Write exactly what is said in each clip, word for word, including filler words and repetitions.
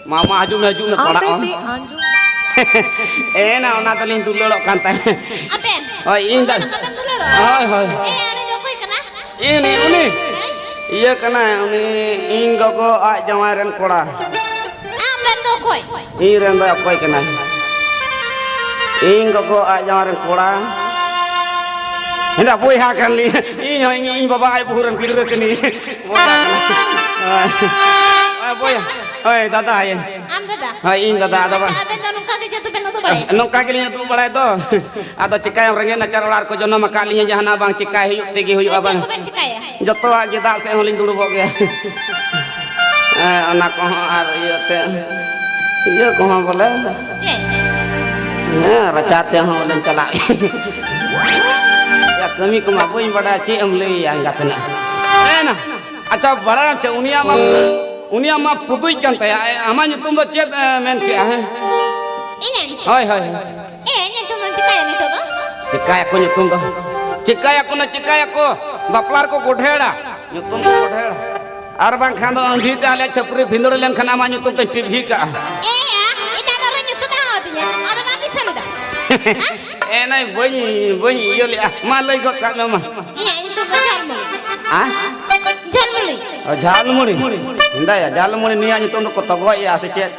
ᱢᱟᱢᱟ, ᱦᱤᱡᱩᱜ ᱢᱮ, ᱦᱤᱡᱩᱜ ᱢᱮ, ᱟᱢ ᱠᱚᱲᱟ ᱵᱮᱴᱤ ᱟᱢ᱾ ᱟᱸᱡᱚᱢ᱾ ᱮ ᱱᱟ, ᱚᱱᱟ ᱫᱚᱞᱤᱧ ᱫᱩᱞᱟᱹᱲᱚᱜ ᱠᱟᱱ ᱛᱟᱦᱮᱸᱫ᱾ ᱟᱵᱮᱱ? ᱦᱳᱭ, ᱤᱧ ᱫᱚ᱾ ᱚᱱᱟ ᱠᱚᱵᱮᱱ ᱫᱩᱞᱟᱹᱲᱚᱜᱼᱟ? ᱦᱳᱭ, ᱦᱳᱭ᱾ ᱮ, ᱩᱱᱤ ᱫᱚ ᱚᱠᱚᱭ ᱠᱟᱱᱟ? ᱤᱧ, ᱩᱱᱤ? ᱦᱮᱸ? ᱤᱭᱟᱹ ᱠᱟᱱᱟᱭ, ᱩᱱᱤ ᱤᱧ ᱜᱚᱜᱚ ᱟᱡ ᱡᱟᱶᱟᱭ ᱨᱮᱱ ᱠᱚᱲᱟ᱾ ᱟᱢ ᱨᱮᱱ ᱫᱚ ᱚᱠᱚᱭ? ᱤᱧ ᱨᱮᱱ ᱫᱚ ᱚᱠᱚᱭ ᱠᱟᱱᱟᱭ? ᱤᱧ ᱜᱚᱜᱚ ᱟᱡ ᱡᱟᱶᱟᱭ ᱨᱮᱱ ᱠᱚᱲᱟ᱾ ᱦᱮᱸᱫᱟ ᱵᱚᱭᱦᱟ ᱠᱟᱱ ᱞᱤᱧ᱾ ᱤᱧ ᱦᱚᱸ ᱤᱧ, ᱤᱧ ᱵᱟᱵᱟ ᱟᱡ ᱵᱟᱹᱦᱩ ᱨᱮᱱ ᱜᱤᱫᱽᱨᱟᱹ ᱠᱟᱹᱱᱟᱹᱧ᱾ ᱵᱚᱭᱦᱟ ᱠᱟᱱᱟ᱾ ᱦᱳᱭ᱾ ᱦᱳᱭ, ᱵᱚᱭᱦᱟ᱾ ᱦᱳᱭ, ᱫᱟᱫᱟ, ᱦᱳᱭ᱾ ᱟᱢ ᱫᱟᱫᱟ? ᱦᱳᱭ, ᱤᱧ ᱫᱟᱫᱟ, ᱟᱫᱚ ᱟᱪᱪᱷᱟ, ᱵᱟᱝ᱾ ᱟᱵᱮᱱ ᱫᱚ ᱱᱚᱝᱠᱟ ᱜᱮ ᱡᱟᱹᱫᱩ ᱵᱮᱱ ᱩᱫᱩᱜ ᱵᱟᱲᱟᱭᱟ? ᱱᱚᱝᱠᱟ ᱜᱮᱞᱤᱧ ᱩᱫᱩᱜ ᱵᱟᱲᱟᱭ ᱫᱚ᱾ ᱟᱫᱚ ᱪᱤᱠᱟᱹᱭᱟᱢ, ᱨᱮᱸᱜᱮᱡ ᱱᱟᱪᱟᱨ ᱚᱲᱟᱜ ᱨᱮᱠᱚ ᱡᱚᱱᱚᱢ ᱟᱠᱟᱫ ᱞᱤᱧᱟ, ᱡᱟᱦᱟᱱᱟᱜ ᱵᱟᱝ ᱪᱤᱠᱟᱹᱭ ᱦᱩᱭᱩᱜ ᱛᱮᱜᱮ ᱦᱩᱭᱩᱜᱼᱟ, ᱪᱮᱫ ᱵᱟᱝ? ᱠᱚᱵᱮᱱ ᱪᱤᱠᱟᱹᱭᱟ? ᱡᱚᱛᱚᱣᱟᱜ ᱜᱮ, ᱫᱟᱜ ᱥᱮᱫ ᱦᱚᱸᱞᱤᱧ ᱫᱩᱲᱩᱵᱚᱜ ᱜᱮᱭᱟ᱾ ᱦᱮᱸ, ᱚᱱᱟ ᱠᱚᱦᱚᱸ ᱟᱨ ᱤᱭᱟᱹ ᱛᱮ, ᱤᱭᱟᱹ ᱠᱚᱦᱚᱸ ᱵᱚᱞᱮ᱾ ᱪᱮᱫ? ᱦᱮᱸ, ᱨᱟᱪᱟ ᱛᱮᱦᱚᱸ ᱞᱤᱧ ᱪᱟᱞᱟᱜ ᱜᱮᱭᱟ᱾ ᱭᱟ, ᱠᱟᱹᱢᱤ ᱠᱚᱢᱟ ᱵᱟᱹᱧ ᱵᱟᱰᱟᱭᱟ, ᱪᱮᱫ ᱮᱢ ᱞᱟᱹᱭᱟ ᱮᱸᱜᱟᱛ ᱛᱮᱱᱟᱜ? ᱮᱱᱟ᱾ ᱟᱪᱪᱷᱟ, ᱵᱟᱲᱟᱭᱟᱢ ᱪᱮ, ᱩᱱᱤᱭᱟᱜ ᱢᱟ, ᱩᱱᱤᱭᱟᱜ ᱢᱟ ᱯᱩᱫᱩᱡ ᱠᱟᱱ ᱛᱟᱭᱟ᱾ ᱮ, ᱟᱢᱟᱜ ᱧᱩᱛᱩᱢ ᱫᱚ ᱪᱮᱫ, ᱮ, ᱢᱮᱱ ᱠᱮᱜᱼᱟ, ᱦᱮᱸ? ᱤᱧᱟᱹᱜ ᱧᱩᱛᱩᱢ? ᱦᱳᱭ, ᱦᱳᱭ, ᱦᱳᱭ᱾ ᱮ, ᱤᱧᱟᱹᱜ ᱧᱩᱛᱩᱢ ᱫᱚᱢ ᱪᱤᱠᱟᱹᱭᱟ ᱱᱤᱛᱚᱜ ᱫᱚ? ᱪᱤᱠᱟᱹᱭᱟᱠᱚ ᱧᱩᱛᱩᱢ ᱫᱚ? ᱪᱤᱠᱟᱹᱭᱟᱠᱚ ᱱᱟ, ᱪᱤᱠᱟᱹᱭᱟᱠᱚ? ᱵᱟᱯᱞᱟ ᱨᱮᱠᱚ ᱜᱚᱰᱷᱮᱲᱟ, ᱧᱩᱛᱩᱢ ᱠᱚ ᱜᱚᱰᱷᱮᱲᱟ᱾ ᱟᱨ ᱵᱟᱝᱠᱷᱟᱱ ᱫᱚ ᱟᱺᱫᱷᱤ ᱛᱮ ᱟᱞᱮ ᱪᱷᱟᱹᱯᱨᱤ ᱵᱷᱤᱸᱫᱟᱹᱲ ᱞᱮᱱᱠᱷᱟᱱ ᱟᱢᱟᱜ ᱧᱩᱛᱩᱢ ᱛᱮᱧ ᱴᱤᱵᱷᱤ ᱠᱟᱜᱼᱟ᱾ ᱮᱭᱟ, ᱮᱱᱟᱱᱚᱜ ᱨᱮ ᱧᱩᱛᱩᱢ ᱮ ᱦᱚᱦᱚ ᱟᱹᱫᱤᱧᱟ, ᱟᱫᱚ ᱵᱟᱢ ᱫᱤᱥᱟᱹ ᱞᱮᱫᱟ? ᱦᱮᱸ? ᱮᱱᱟᱭ ᱵᱟᱹᱧ, ᱵᱟᱹᱧ ᱤᱭᱟᱹ ᱞᱮᱜᱼᱟ᱾ ᱢᱟ ᱞᱟᱹᱭ ᱜᱚᱫ ᱠᱟᱜ ᱢᱮ ᱢᱟ᱾ ᱤᱧᱟᱹᱜ ᱧᱩᱛᱩᱢ ᱫᱚ ᱡᱷᱟᱞᱢᱩᱲᱤ᱾ ᱦᱮᱸ? ᱡᱷᱟᱞᱢᱩᱲᱤ᱾ ᱚ, ᱡᱷᱟᱞᱢᱩᱲᱤ᱾ ᱦᱮᱸᱫᱟᱭᱟ, ᱡᱷᱟᱞᱢᱩᱲᱤ ᱱᱤᱭᱟᱹ ᱧᱩᱛᱩᱢ ᱫᱚᱠᱚ ᱛᱚᱜᱚᱡ ᱮᱜᱼᱟ ᱥᱮ ᱪᱮᱫ?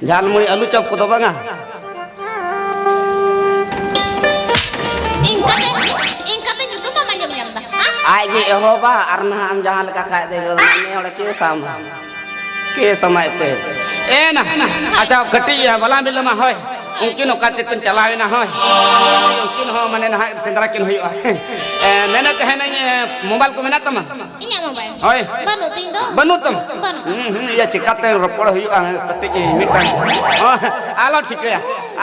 ᱡᱷᱟᱞᱢᱩᱲᱤ ᱟᱹᱞᱩ ᱪᱚᱯ ᱠᱚᱫᱚ ᱵᱟᱝᱟ? ᱤᱱᱠᱟᱛᱮ, ᱤᱱᱠᱟᱛᱮ ᱧᱩᱛᱩᱢ ᱵᱟᱢ ᱟᱸᱡᱚᱢ ᱧᱟᱢ ᱮᱫᱟ, ᱦᱮᱸ? ᱟᱡ ᱜᱮ ᱮᱦᱚᱵᱟ ᱟᱨ ᱱᱟᱦᱟᱜ ᱟᱢ ᱡᱟᱦᱟᱸ ᱞᱮᱠᱟ ᱠᱷᱟᱡ ᱫᱚ ᱱᱮ ᱦᱚᱲ ᱠᱮᱥ ᱟᱢ᱾ ᱠᱮᱥ ᱟᱢᱟᱭ ᱛᱮ᱾ ᱮ ᱱᱟ, ᱟᱪᱪᱷᱟ, ᱠᱟᱹᱴᱤᱡ ᱵᱟᱞᱟ ᱵᱤᱞᱟᱹᱢᱟ, ᱦᱳᱭ᱾ ᱩᱱᱠᱤᱱ ᱚᱠᱟ ᱛᱮᱠᱤᱱ ᱪᱟᱞᱟᱣ ᱮᱱᱟ, ᱦᱳᱭ᱾ ᱩᱱᱠᱤᱱ ᱦᱚᱸ ᱢᱟᱱᱮ ᱱᱟᱦᱟᱜ ᱥᱮᱸᱫᱽᱨᱟ ᱠᱤᱱ ᱦᱩᱭᱩᱜᱼᱟ᱾ ᱮ, ᱢᱮᱱᱮᱫ ᱛᱟᱦᱮᱱᱟᱹᱧ, ᱮ, ᱢᱳᱵᱟᱭᱤᱞ ᱠᱚ ᱢᱮᱱᱟᱜ ᱛᱟᱢᱟ? ᱤᱧᱟᱹᱜ ᱢᱳᱵᱟᱭᱤᱞ? ᱦᱳᱭ᱾ ᱵᱟᱹᱱᱩᱜ ᱛᱤᱧ ᱫᱚ᱾ ᱵᱟᱹᱱᱩᱜ ᱛᱟᱢᱟ? ᱵᱟᱹᱱᱩᱜᱼᱟ᱾ ᱦᱩᱸ, ᱦᱩᱸ, ᱤᱭᱟᱹ, ᱪᱤᱠᱟᱛᱮ ᱨᱚᱯᱚᱲ ᱦᱩᱭᱩᱜᱼᱟ? ᱠᱟᱹᱴᱤᱡ ᱢᱤᱫᱴᱟᱝ, ᱦᱚᱸ, ᱟᱞᱚᱢ ᱴᱷᱤᱠᱟᱹᱭᱟ,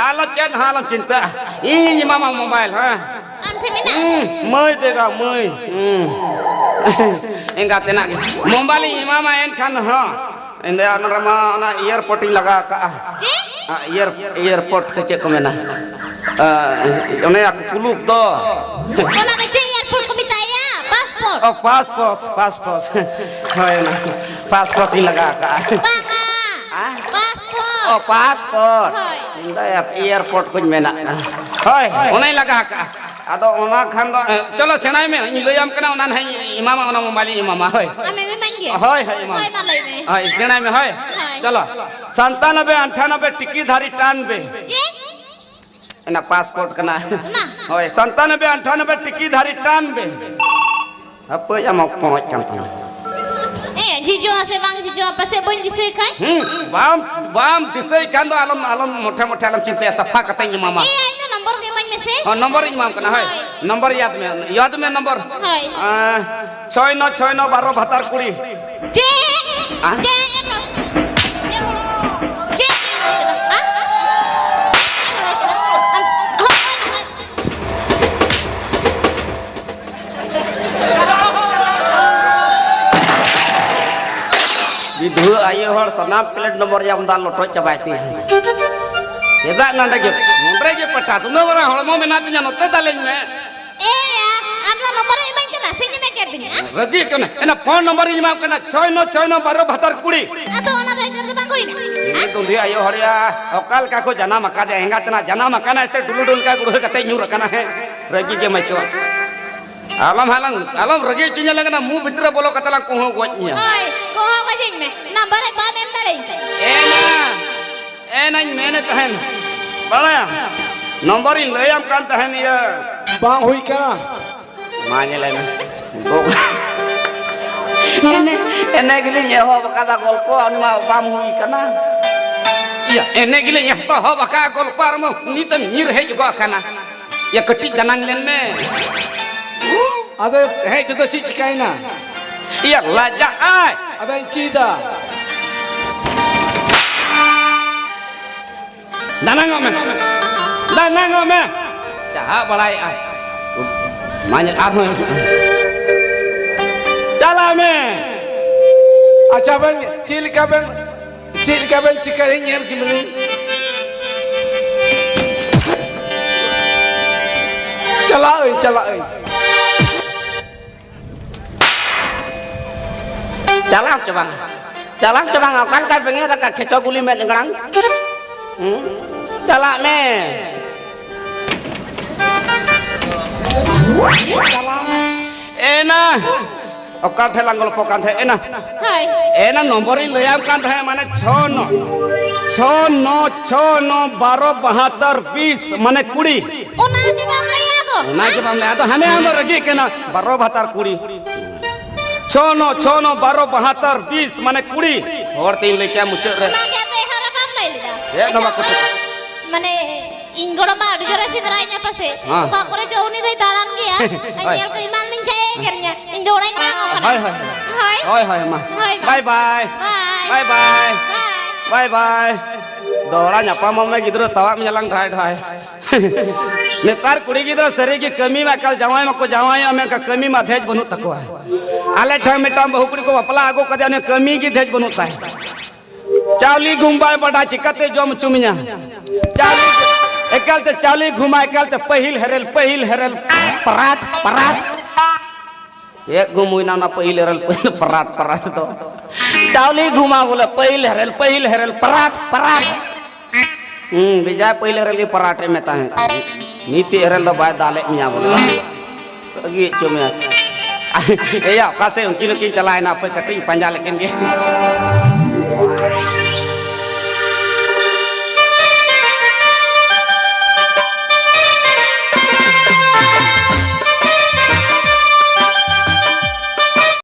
ᱟᱞᱚ ᱪᱮᱫ ᱦᱚᱸ ᱟᱞᱚᱢ ᱪᱤᱱᱛᱟᱹᱜᱼᱟ, ᱤᱧ ᱮᱢᱟᱢᱟ ᱢᱳᱵᱟᱭᱤᱞ, ᱦᱮᱸ᱾ ᱟᱢ ᱴᱷᱮᱱ ᱢᱮᱱᱟᱜᱼᱟ? ᱦᱩᱸ, ᱢᱟᱹᱭ ᱫᱮᱜᱟ, ᱢᱟᱹᱭ, ᱦᱩᱸ᱾ ᱮᱸᱜᱟᱛ ᱛᱮᱱᱟᱜ ᱜᱮ ᱢᱳᱵᱟᱭᱤᱞ ᱤᱧ ᱮᱢᱟᱢᱟ, ᱮᱱᱠᱷᱟᱱ ᱦᱚᱸ ᱤᱧ ᱫᱚ ᱱᱚᱰᱮ ᱢᱟ ᱚᱱᱟ ᱮᱭᱟᱨᱯᱳᱨᱴ ᱤᱧ ᱞᱟᱜᱟᱣ ᱠᱟᱜᱼᱟ᱾ ᱪᱮᱫ? ᱟ, ᱮᱭᱟᱨ-, ᱮᱭᱟᱨᱯᱳᱨᱴ ᱥᱮ ᱪᱮᱫ ᱠᱚ ᱢᱮᱱᱟ? ᱟ, ᱚᱱᱮ ᱠᱩᱞᱩᱯ ᱫᱚ᱾ ᱚᱱᱟ ᱫᱚ ᱪᱮᱫ ᱮᱭᱟᱨᱯᱳᱨᱴ ᱠᱚ ᱢᱮᱛᱟᱜᱼᱟ? ᱯᱟᱥᱯᱳᱨᱴ᱾ ᱚ, ᱯᱟᱥᱯᱳᱨᱴ, ᱯᱟᱥᱯᱳᱨᱴ᱾ ᱦᱳᱭ, ᱚᱱᱟ ᱯᱟᱥᱯᱳᱨᱴ ᱤᱧ ᱞᱟᱜᱟᱣ ᱠᱟᱜᱼᱟ᱾ ᱵᱟᱝᱟ᱾ ᱟ? ᱯᱟᱥᱯᱳᱨᱴ᱾ ᱦᱳᱭ᱾ ᱤᱧ ᱫᱚ ᱮᱭᱟᱨᱯᱳᱨᱴ ᱠᱚᱧ ᱢᱮᱱᱟᱜ ᱠᱟᱱᱟ᱾ ᱦᱳᱭ, ᱚᱱᱟᱧ ᱞᱟᱜᱟ ᱟᱠᱟᱜᱼᱟ᱾ ᱟᱫᱚ ᱚᱱᱟ ᱠᱷᱟᱱ ᱫᱚ, ᱮ, ᱪᱚᱞᱚ ᱥᱮᱬᱟᱭ ᱢᱮ, ᱤᱧ ᱞᱟᱹᱭᱟᱢ ᱠᱟᱱᱟ, ᱚᱱᱟ ᱱᱟᱦᱟᱜ ᱤᱧ ᱮᱢᱟᱢᱟ, ᱚᱱᱟ ᱢᱳᱵᱟᱭᱤᱞ ᱤᱧ ᱮᱢᱟᱢᱟ᱾ ᱦᱳᱭ᱾ ᱟᱢᱮᱢ ᱮᱢᱟᱹᱧ ᱜᱮᱭᱟ? ᱦᱳᱭ, ᱦᱳᱭ, ᱮᱢᱟᱢᱟ᱾ ᱦᱳᱭ, ᱢᱟ ᱞᱟᱹᱭ ᱢᱮ᱾ ᱦᱳᱭ, ᱥᱮᱬᱟᱭ ᱢᱮ, ᱦᱳᱭ᱾ ᱦᱳᱭ᱾ ᱪᱚᱞᱚ, ᱥᱟᱱᱛᱟᱱᱚᱵᱮ ᱟᱱᱴᱷᱟᱱᱚᱵᱮ ᱴᱤᱠᱤ ᱫᱷᱟᱨᱤ ᱴᱟᱱ ᱵᱮ᱾ ᱪᱮᱫ? ᱚᱱᱟ ᱯᱟᱥᱯᱳᱨᱴ ᱠᱟᱱᱟ᱾ ᱚᱱᱟ? ᱦᱳᱭ, ᱥᱟᱱᱛᱟᱱᱚᱵᱮ ᱟᱱᱴᱷᱟᱱᱚᱵᱮ ᱴᱤᱠᱤ ᱫᱷᱟᱨᱤ ᱴᱟᱱ ᱵᱮ᱾ ᱦᱟᱯᱳᱭ, ᱟᱢᱟᱜ ᱯᱚᱨᱚᱡ ᱠᱟᱱ ᱛᱟᱢᱟ᱾ ᱮ, ᱡᱷᱤᱡᱚᱜᱼᱟ ᱥᱮ ᱵᱟᱝ ᱡᱷᱤᱡᱚᱜᱼᱟ, ᱯᱟᱥᱮᱡ ᱵᱟᱹᱧ ᱫᱤᱥᱟᱹᱭ ᱠᱷᱟᱡ? ᱦᱩᱸ, ᱵᱟᱢ, ᱵᱟᱢ ᱫᱤᱥᱟᱹᱭ ᱠᱷᱟᱱ ᱫᱚ ᱟᱞᱚᱢ, ᱟᱞᱚᱢ ᱢᱚᱴᱷᱮ ᱢᱚᱴᱷᱮ ᱟᱞᱚᱢ ᱪᱤᱱᱛᱟᱹᱭᱟ, ᱥᱟᱯᱷᱟ ᱠᱟᱛᱮᱧ ᱮᱢᱟᱢᱟ᱾ ᱮ, ᱟᱡ ᱫᱚ ᱱᱚᱢᱵᱚᱨ ᱜᱮ ᱤᱢᱟᱹᱧ ᱢᱮᱥᱮ᱾ ᱦᱚᱸ, ᱱᱚᱢᱵᱚᱨ ᱤᱧ ᱮᱢᱟᱢ ᱠᱟᱱᱟ, ᱦᱳᱭ᱾ ᱦᱳᱭ᱾ ᱱᱚᱢᱵᱚᱨ ᱭᱟᱫ ᱢᱮ, ᱭᱟᱫ ᱢᱮ ᱱᱚᱢᱵᱚᱨ᱾ ᱦᱳᱭ᱾ ᱟᱸ, ᱪᱷᱚᱭ ᱱᱚ ᱪᱷᱚᱭ ᱱᱚ ᱵᱟᱨᱚ ᱵᱷᱟᱛᱟᱨ ᱠᱩᱲᱤ᱾ ᱪᱮᱫ? ᱦᱮᱸ? ᱪᱮᱫ ᱮᱢ ᱨᱚᱲ-, ᱪᱮᱫ ᱮᱢ ᱨᱚᱲ-, ᱪᱮᱫ ᱮᱢ ᱨᱚᱲ ᱠᱮᱫᱟ? ᱦᱮᱸ? ᱪᱮᱫ ᱮᱢ ᱨᱚᱲ ᱠᱮᱫᱟ? ᱟᱢ, ᱦᱚᱸᱜᱼᱚᱭ ᱱᱚᱝᱠᱟ᱾ ᱵᱤᱫᱷᱩᱣᱟᱹ ᱟᱭᱳ ᱦᱚᱲ ᱥᱟᱱᱟᱢ ᱯᱞᱮᱴ ᱱᱚᱢᱵᱚᱨ ᱭᱟ ᱟᱢᱫᱟ ᱞᱚᱴᱚᱡ ᱪᱟᱵᱟᱭ ᱛᱤᱧ᱾ ᱪᱮᱫᱟᱜ ᱱᱚᱰᱮ ᱜᱮ, ᱱᱚᱰᱮ ᱜᱮ ᱯᱟᱴᱟ, ᱩᱱᱟᱹᱜ ᱢᱟᱨᱟᱝ ᱦᱚᱲᱢᱚ ᱢᱮᱱᱟᱜ ᱛᱤᱧᱟ, ᱱᱚᱛᱮ ᱫᱟᱞᱮᱧ ᱢᱮ᱾ ᱮᱭᱟ, ᱟᱢ ᱫᱚ ᱱᱚᱢᱵᱚᱨ ᱮᱢ ᱤᱢᱟᱹᱧ ᱠᱟᱱᱟ, ᱥᱮ ᱤᱧ ᱮᱢᱮᱫ ᱠᱟᱱ ᱛᱤᱧᱟ? ᱨᱟᱹᱜᱤ ᱠᱟᱱᱟ᱾ ᱮᱱᱟ ᱯᱷᱳᱱ ᱱᱚᱢᱵᱚᱨ ᱤᱧ ᱮᱢᱟᱢ ᱠᱟᱱᱟ, ᱪᱷᱚᱭ ᱱᱚ ᱪᱷᱚᱭ ᱱᱚ ᱵᱟᱨᱚ ᱵᱷᱟᱛᱟᱨ ᱠᱩᱲᱤ᱾ ᱟᱫᱚ ᱚᱱᱟ ᱫᱚ ᱮᱱᱛᱮ ᱫᱚ ᱵᱟᱝ ᱦᱩᱭᱱᱟ᱾ ᱤᱧ ᱫᱩᱸᱫᱷᱤ ᱟᱭᱳ ᱦᱚᱲ ᱭᱟ, ᱚᱠᱟ ᱞᱮᱠᱟ ᱠᱚ ᱡᱟᱱᱟᱢ ᱟᱠᱟᱫᱮᱭᱟ, ᱮᱸᱜᱟᱛ ᱛᱮᱱᱟᱜ ᱡᱟᱱᱟᱢ ᱟᱠᱟᱱᱟᱭ ᱥᱮ ᱰᱩᱞᱩ ᱰᱩᱞᱠᱟ ᱜᱩᱲᱦᱟᱹ ᱠᱟᱛᱮ ᱧᱩᱨ ᱟᱠᱟᱱᱟ? ᱦᱮᱸ, ᱨᱟᱹᱜᱤ ᱜᱮᱢ ᱟᱹᱭᱠᱟᱹᱣᱟ᱾ ᱟᱞᱚᱢ ᱦᱟᱞᱟᱝ, ᱟᱞᱚᱢ ᱨᱟᱹᱜᱤ ᱦᱚᱪᱚᱧᱟ, ᱞᱟᱜᱟᱱᱟ ᱢᱩ ᱵᱷᱤᱛᱨᱤ ᱨᱮ ᱵᱚᱞᱚ ᱠᱟᱛᱮ ᱞᱟᱝ ᱠᱩᱦᱩ ᱜᱚᱡ ᱢᱮᱭᱟ᱾ ᱦᱳᱭ, ᱠᱚᱦᱚ ᱜᱚᱡᱤᱧ ᱢᱮ, ᱱᱟᱢᱵᱟᱨ ᱵᱟᱢ ᱮᱢ ᱫᱟᱲᱮᱭᱟᱹᱧ ᱠᱷᱟᱡ᱾ ᱮᱱᱟ, ᱮᱱᱟᱧ ᱢᱮᱱᱮᱫ ᱛᱟᱦᱮᱱ, ᱵᱟᱲᱟᱭᱟᱢ, ᱱᱚᱢᱵᱚᱨᱤᱧ ᱞᱟᱹᱭᱟᱢ ᱠᱟᱱ ᱛᱟᱦᱮᱱ, ᱤᱭᱟᱹ᱾ ᱵᱟᱝ ᱦᱩᱭ ᱠᱟᱱᱟ᱾ ᱢᱟ ᱧᱮᱞᱟᱭ ᱢᱮ᱾ ᱜᱚ-, ᱮᱱᱮ, ᱮᱱᱮ ᱜᱮᱞᱤᱧ ᱮᱦᱚᱵ ᱟᱠᱟᱫᱟ ᱜᱚᱞᱯᱚ, ᱩᱱᱤ ᱢᱟ ᱵᱟᱝ ᱦᱩᱭ ᱠᱟᱱᱟ᱾ ᱤᱭᱟᱹ, ᱮᱱᱮ ᱜᱮᱞᱤᱧ ᱮᱛᱚᱦᱚᱵ ᱟᱠᱟᱫ ᱜᱚᱞᱯᱚ, ᱟᱨ ᱢᱟ ᱩᱱᱤ ᱛᱟᱢ ᱧᱤᱨ ᱦᱮᱡ ᱜᱚᱫ ᱟᱠᱟᱱᱟ᱾ ᱭᱟ, ᱠᱟᱹᱴᱤᱡ ᱫᱟᱱᱟᱝ ᱞᱮᱱ ᱢᱮ᱾ ᱟᱫᱚ ᱦᱮᱡ ᱛᱮᱫᱚ ᱪᱮᱫ ᱪᱤᱠᱟᱹᱭᱮᱱᱟ? ᱤᱭᱟᱹ, ᱞᱟᱡᱟᱜ ᱟᱭ᱾ ᱟᱫᱚᱧ ᱪᱮᱫᱟ᱾ ᱫᱟᱱᱟᱝᱚᱜ ᱢᱮ, ᱫᱟᱱᱟᱝᱚᱜ ᱢᱮ᱾ ᱪᱟᱦᱟᱜ ᱵᱟᱲᱟᱭᱮᱫᱼᱟ᱾ ᱢᱟ ᱧᱮᱞ, ᱟᱨᱦᱚᱸ ᱦᱤᱡᱩᱜ ᱢᱮ᱾ ᱪᱟᱞᱟᱜ ᱢᱮ᱾ ᱟᱪᱪᱷᱟ, ᱵᱮᱱ ᱪᱮᱫ ᱞᱮᱠᱟ ᱵᱮᱱ, ᱪᱮᱫ ᱞᱮᱠᱟ ᱵᱮᱱ ᱪᱤᱠᱟᱹᱭᱟ, ᱧᱮᱞ ᱠᱮᱫᱟᱞᱤᱧ᱾ ᱪᱟᱞᱟᱜ ᱟᱹᱧ, ᱪᱟᱞᱟᱜ ᱟᱹᱧ᱾ ᱪᱟᱞᱟᱜ ᱟᱢ ᱪᱮ ᱵᱟᱝ? ᱪᱟᱞᱟᱜ ᱪᱚ ᱵᱟᱝ, ᱚᱠᱟ ᱞᱮᱠᱟᱭ ᱵᱮᱸᱜᱮᱫ ᱟᱠᱟᱫ ᱠᱷᱮᱪᱚ ᱜᱩᱞᱤ ᱢᱮᱫ ᱮᱝᱲᱟᱝ? ᱦᱩᱸ? ᱪᱟᱞᱟᱜ ᱢᱮ᱾ ᱮᱱᱟ᱾ ᱚᱠᱟ ᱴᱷᱮᱱ ᱞᱟᱝ ᱜᱚᱞᱯᱚ ᱠᱟᱱ ᱛᱟᱦᱮᱸ ᱮᱱᱟ? ᱦᱳᱭ᱾ ᱮᱱᱟ ᱱᱚᱢᱵᱚᱨ ᱤᱧ ᱞᱟᱹᱭᱟᱢ ᱠᱟᱱ ᱛᱟᱦᱮᱸ, ᱢᱟᱱᱮ ᱪᱷᱚ ᱱᱚ, ᱪᱷᱚ ᱱᱚ, ᱪᱷᱚ ᱱᱚ, ᱵᱟᱨᱚ ᱵᱟᱦᱟᱛᱛᱚᱨ ᱵᱤᱥ, ᱢᱟᱱᱮ ᱠᱩᱲᱤ᱾ ᱚᱱᱟ ᱜᱮ ᱵᱟᱢ ᱞᱟᱹᱭᱟ ᱟᱫᱚ? ᱚᱱᱟ ᱜᱮ ᱵᱟᱢ ᱞᱟᱹᱭᱟ ᱟᱫᱚ, ᱦᱟᱱᱮ ᱟᱢ ᱫᱚ ᱨᱟᱹᱜᱤ ᱠᱟᱱᱟ, ᱵᱟᱨᱚ ᱵᱟᱦᱟᱛᱛᱚᱨ ᱠᱩᱲᱤ᱾ ᱪᱷᱚ ᱱᱚ, ᱪᱷᱚ ᱱᱚ, ᱵᱟᱨᱚ ᱵᱟᱦᱟᱛᱛᱚᱨ ᱵᱤᱥ, ᱢᱟᱱᱮ ᱠᱩᱲᱤ᱾ ᱦᱚᱲ ᱛᱮᱧ ᱞᱟᱹᱭ ᱠᱮᱭᱟ ᱢᱩᱪᱟᱹᱫ ᱨᱮ᱾ ᱚᱱᱟ ᱜᱮ ᱟᱫᱚ ᱮᱦᱚᱵ ᱨᱮ ᱵᱟᱢ ᱞᱟᱹᱭ ᱞᱮᱫᱟ᱾ ᱪᱮᱫ ᱫᱚ ᱟᱪᱪᱷᱟ, ᱵᱟᱠᱚ ᱳᱭ, ᱢᱟᱱᱮ ᱤᱧ ᱜᱚᱲᱚᱢ ᱵᱟ ᱟᱹᱰᱤ ᱡᱳᱨᱮ ᱥᱮᱸᱫᱽᱨᱟᱭᱤᱧᱟ ᱯᱟᱥᱮ᱾ ᱦᱮᱸ᱾ ᱚᱠᱟ ᱠᱚᱨᱮ ᱪᱚ ᱩᱱᱤ ᱫᱚᱭ ᱫᱟᱬᱟᱱ ᱜᱮᱭᱟ᱾ ᱦᱳᱭ᱾ ᱧᱮᱞ ᱠᱚ ᱮᱢᱟᱱ ᱞᱤᱧ ᱠᱷᱟᱡ ᱮ ᱮᱜᱮᱨᱤᱧᱟ᱾ ᱤᱧ ᱫᱚ ᱚᱲᱟᱜ ᱤᱧ ᱪᱟᱞᱟᱜ ᱠᱟᱱᱟ᱾ ᱦᱳᱭ, ᱦᱳᱭ᱾ ᱦᱳᱭ᱾ ᱦᱳᱭ, ᱦᱳᱭ, ᱢᱟ᱾ ᱦᱳᱭ, ᱢᱟ᱾ ᱵᱟᱭ, ᱵᱟᱭ᱾ ᱵᱟᱭ᱾ ᱵᱟᱭ, ᱵᱟᱭ᱾ ᱵᱟᱭ᱾ ᱵᱟᱭ, ᱵᱟᱭ᱾ ᱫᱚᱦᱲᱟ ᱧᱟᱯᱟᱢᱚᱜ ᱢᱮ ᱜᱤᱫᱽᱨᱟᱹ, ᱛᱟᱣᱟᱜ ᱢᱮᱭᱟ ᱞᱟᱝ ᱰᱷᱟᱭ ᱰᱷᱟᱭ᱾ ᱱᱮᱛᱟᱨ ᱠᱩᱲᱤ ᱜᱤᱫᱽᱨᱟᱹ ᱥᱟᱹᱨᱤ ᱜᱮ ᱠᱟᱹᱢᱤ ᱢᱟ ᱮᱠᱟᱞ ᱡᱟᱶᱟᱭ ᱢᱟᱠᱚ ᱡᱟᱶᱟᱭᱚᱜᱼᱟ, ᱢᱮᱱᱠᱷᱟᱱ ᱠᱟᱹᱢᱤ ᱢᱟ ᱫᱷᱮᱡ ᱵᱟᱹᱱᱩᱜ ᱛᱟᱠᱚᱣᱟ᱾ ᱟᱞᱮ ᱴᱷᱮᱱ ᱢᱤᱫᱴᱟᱝ ᱵᱟᱹᱦᱩ ᱠᱩᱲᱤ ᱠᱚ ᱵᱟᱯᱞᱟ ᱟᱹᱜᱩ ᱠᱟᱫᱮᱭᱟ, ᱩᱱᱤ ᱠᱟᱹᱢᱤ ᱜᱮ ᱫᱷᱮᱡ ᱵᱟᱹᱱᱩᱜ ᱛᱟᱭ᱾ ᱪᱟᱣᱞᱮ ᱜᱩᱦᱩᱢ ᱵᱟᱭ ᱵᱟᱰᱟᱭ, ᱪᱤᱠᱟᱛᱮ ᱡᱚᱢ ᱦᱚᱪᱚ ᱢᱮᱭᱟ? ᱪᱟᱣᱞᱮ, ᱮᱠᱟᱞ ᱛᱮ ᱪᱟᱣᱞᱮ ᱜᱩᱦᱩᱢᱟ, ᱮᱠᱟᱞ ᱛᱮ ᱯᱟᱹᱦᱤᱞ ᱦᱮᱨᱮᱞ, ᱯᱟᱹᱦᱤᱞ ᱦᱮᱨᱮᱞ, ᱯᱟᱨᱟᱴ, ᱯᱟᱨᱟᱴ᱾ ᱪᱮᱫ ᱜᱩᱦᱩᱢ ᱦᱩᱭᱱᱟ ᱚᱱᱟ ᱯᱟᱹᱦᱤᱞ ᱦᱮᱨᱮᱞ, ᱯᱟᱹᱦᱤᱞ ᱯᱟᱨᱟᱴ, ᱯᱟᱨᱟᱴ ᱫᱚ? ᱪᱟᱣᱞᱮ ᱜᱩᱦᱩᱢᱟ ᱵᱚᱞᱮ, ᱯᱟᱹᱦᱤᱞ ᱦᱮᱨᱮᱞ, ᱯᱟᱹᱦᱤᱞ ᱦᱮᱨᱮᱞ, ᱯᱟᱨᱟᱴ, ᱯᱟᱨᱟᱴ᱾ ᱦᱩᱸ, ᱵᱮᱡᱟᱭ ᱯᱟᱹᱦᱤᱞ ᱦᱮᱨᱮᱞ ᱜᱮ ᱯᱟᱨᱟᱴ ᱮ ᱢᱮᱛᱟᱦᱮᱸᱫ᱾ ᱱᱤᱛ ᱦᱮᱨᱮᱞ ᱫᱚ ᱵᱟᱭ ᱫᱟᱞᱮᱫ ᱢᱮᱭᱟ ᱵᱚᱞᱮ᱾ ᱵᱟᱹᱜᱤ ᱦᱚᱪᱚ ᱢᱮᱭᱟ᱾ ᱮᱭᱟ, ᱚᱠᱟ ᱥᱮᱫ ᱩᱱᱠᱤᱱ ᱦᱚᱸᱠᱤᱱ ᱪᱟᱞᱟᱣᱮᱱᱟ, ᱦᱟᱯᱮ ᱠᱟᱹᱴᱤᱡ ᱤᱧ ᱯᱟᱸᱡᱟ ᱞᱮᱠᱤᱱ ᱜᱮ᱾